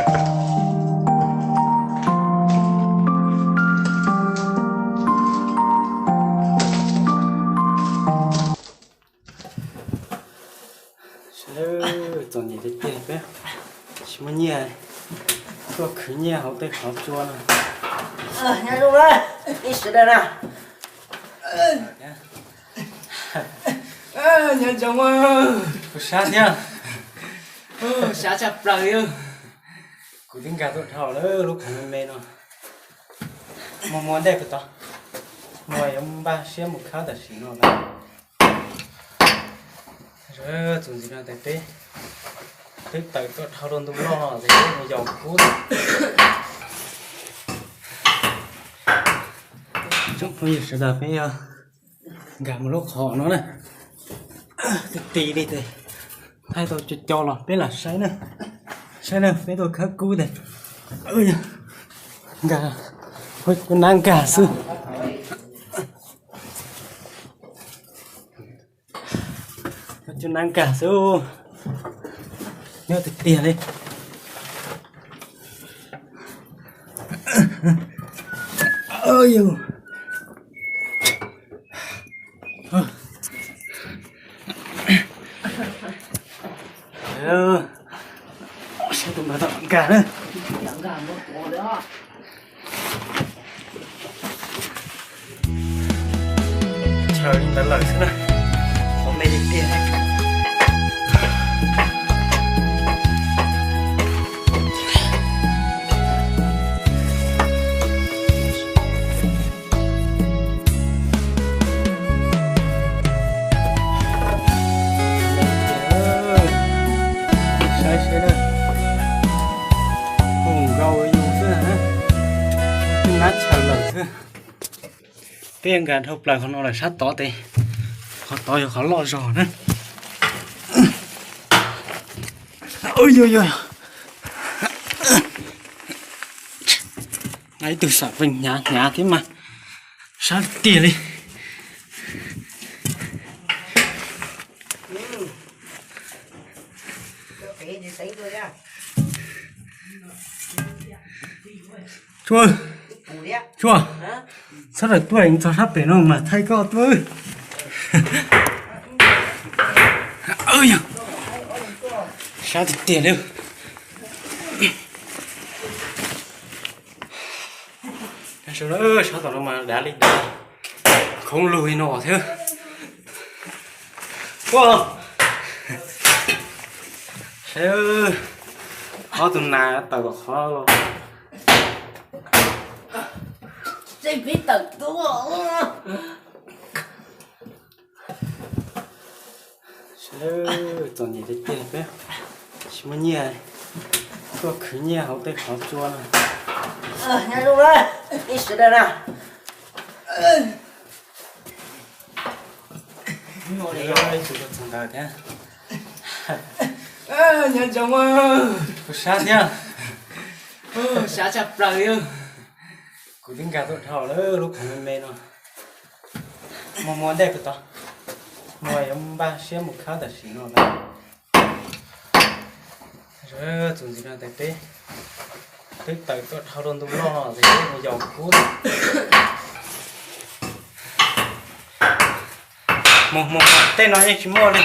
Sawv daws, txom nyem tiag tiag peb tsis muaj nyiaj tuaj khwv nyiaj hauv tej qhov tsua no. Nyob zoo na, ib sawv daws na. Nyob zoo, kuv sab thiab, sab tshaj plaws li. Kuv twb nkag tuaj dhau lawm lub qhov me me no. Muaj muaj ntej puas tau, muaj yuav npaj siab mus khawb tam sim no na. Txuas ntxiv no tes peb twb tawm tuaj dhau rau ntu loj no tes peb mus yos kub. Tsoom phooj ywg sawv daws, peb yuav nkag mus lub qhov no na. Twb ti li tes thaij tau co co los peb lam saib na. Saib na, peb tuaj khawb kub tes nkag, ua cov nab nkag xwb. Ua cov nab nkag xwb, nyob tiag tiag li. Saib tus npawg tom nkag na. Chaw li ntawd lawm xwb na, qhov me li tiag. Saib seb na, hu nkaus yus xwb na, twb nab chaw lawm xwb. Peb nkag dhau plaws qhov no lawm sab tod tes, qhov tod yog qhov loj zog na. Ib tug sam feem hnyav hnyav thiab mas sab tiag li. Tsua, Tsua, txhob rawm tuaj, txog sab pem no mas thaij koj tuaj. Sab tiag tiag li. Sab tom no mas dav li dav, khoob lug li no thiab. Ua, saib, ob tug nas tawm kom qhov los. Sawv daws, txom nyem tiag tiag peb tsis muaj nyiaj tuaj khwv nyiaj hauv tej qhov tsua no. Nyob zoo na, ib sawv daws na. Ib tug tuaj txog ntawd thiab. Nyob zoo, kuv sab thiab, sab tshaj plaws li. Kuv twb nkag tuaj dhau lawm lub qhov me me no. Muaj muaj ntej puas tau, muaj yuav npaj siab mus khawb tam sim no na. Txuas ntxiv no tes peb twb tawm tuaj dhau rau ntu loj no tes peb mus yos kub. Mus mus tej no yeej tsis muaj li,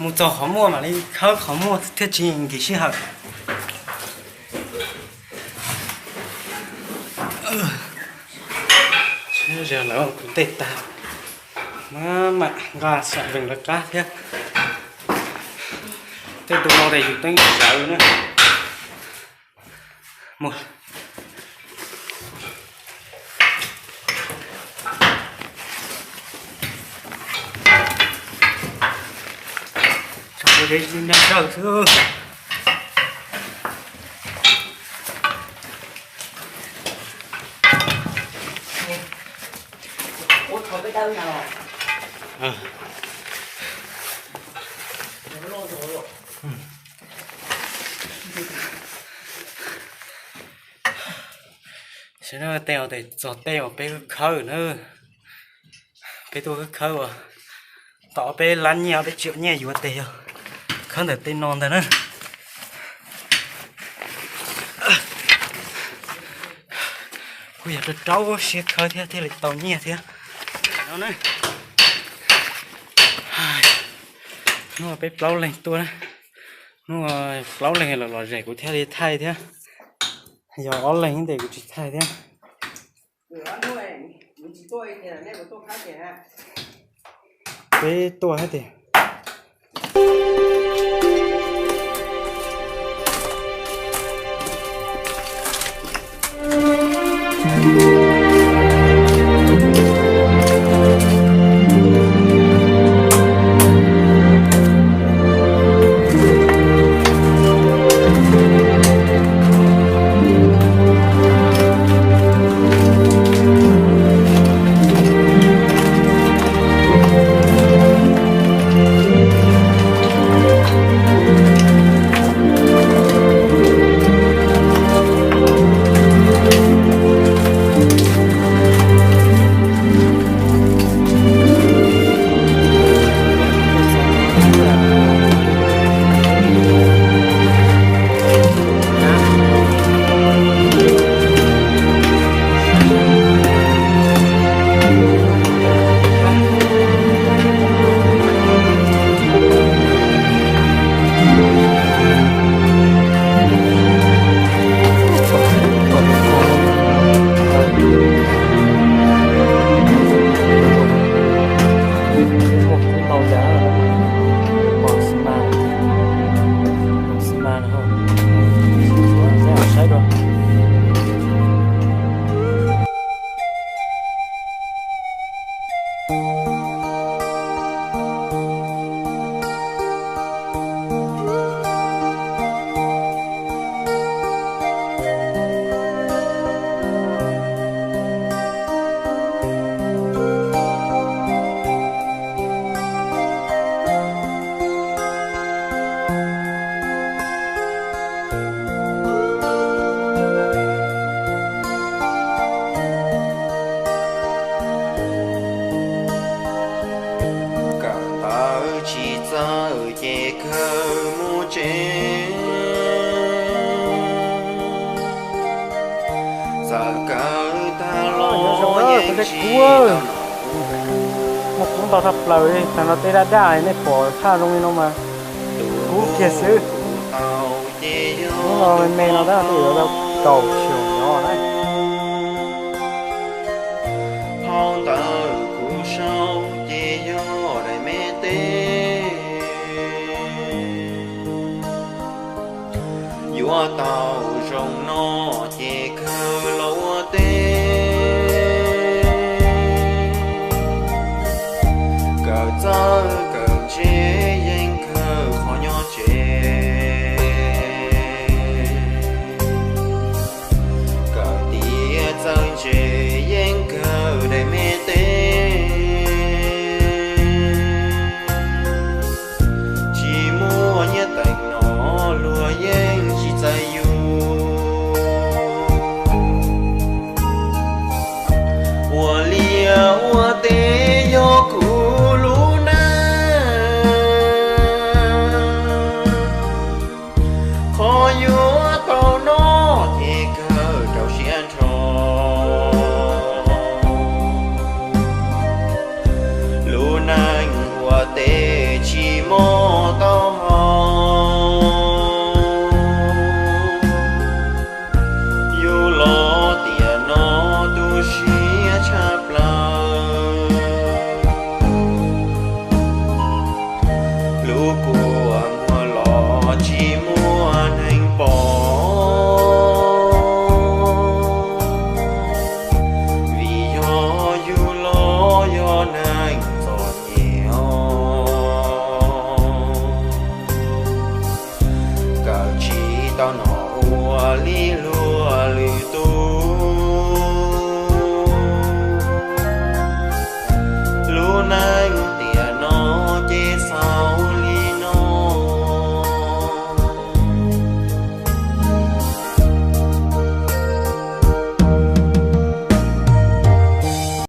mus txog qhov muaj mam li khawb qhov muaj thiaj tsis nkim sij hawm. Lawv kuv tej tag, mam nqa sam vees lawv qab thiab. Tej ntu no tes yus teeb sawv na. Mus. Tso kuv zeb nyob sawv xwb. Saib no, tej tes txog tej uas peb khawb na. Peb tuaj khawb uas tom peb lab nyiaj, peb tsis nyiaj yuav tes yog khawb ntawm tej no ntag na. Yog rau rau siab khawb thiab thiaj li tau nyiaj thiab. No na, hnub peb plaub leeg tuaj, hnub plaub leeg los los zem kuv thiaj li thaij thiab. Yog ob leeg ntes kuv tsis thaij thiab. Peb tuaj hab tias. Kawm ntawv tsis txawj ces kawg mus tsev. Txawm kawm tag los yeej tsis tau noj. Muaj kub ntau tshaj plaws li, tag no tej daj daj nej pom thaj zoo li no mas kub kiag xwb. Hnub no me me no tab twb yuav tau kaum xyoo nyob na. Phau ntawv kuv sau ces yog daim me teb. Yuav tau zoo no ces kawg los ua teb. Kawm txawj kawm ntse yeej kawg qhov nyob tsev. Kawm tiav txawj ntse yeej kawg daim me teb. Tsis muaj nyiaj teev no luag yeej tsis txais yus. Ua liaj ua teb yog kuv lub neej. Qhov yuav tau noj ces kawg rau siab nrho. Lub neej ua teb tsis muaj taub hau. Yus los tiam no tu siab tshaj plaws. Lub kua muag los tsis muaj neeg pom. Vim yog yus los yog neeg txom nyem. Kawm tsis tau nom ua li luag lwm tus. Lub neej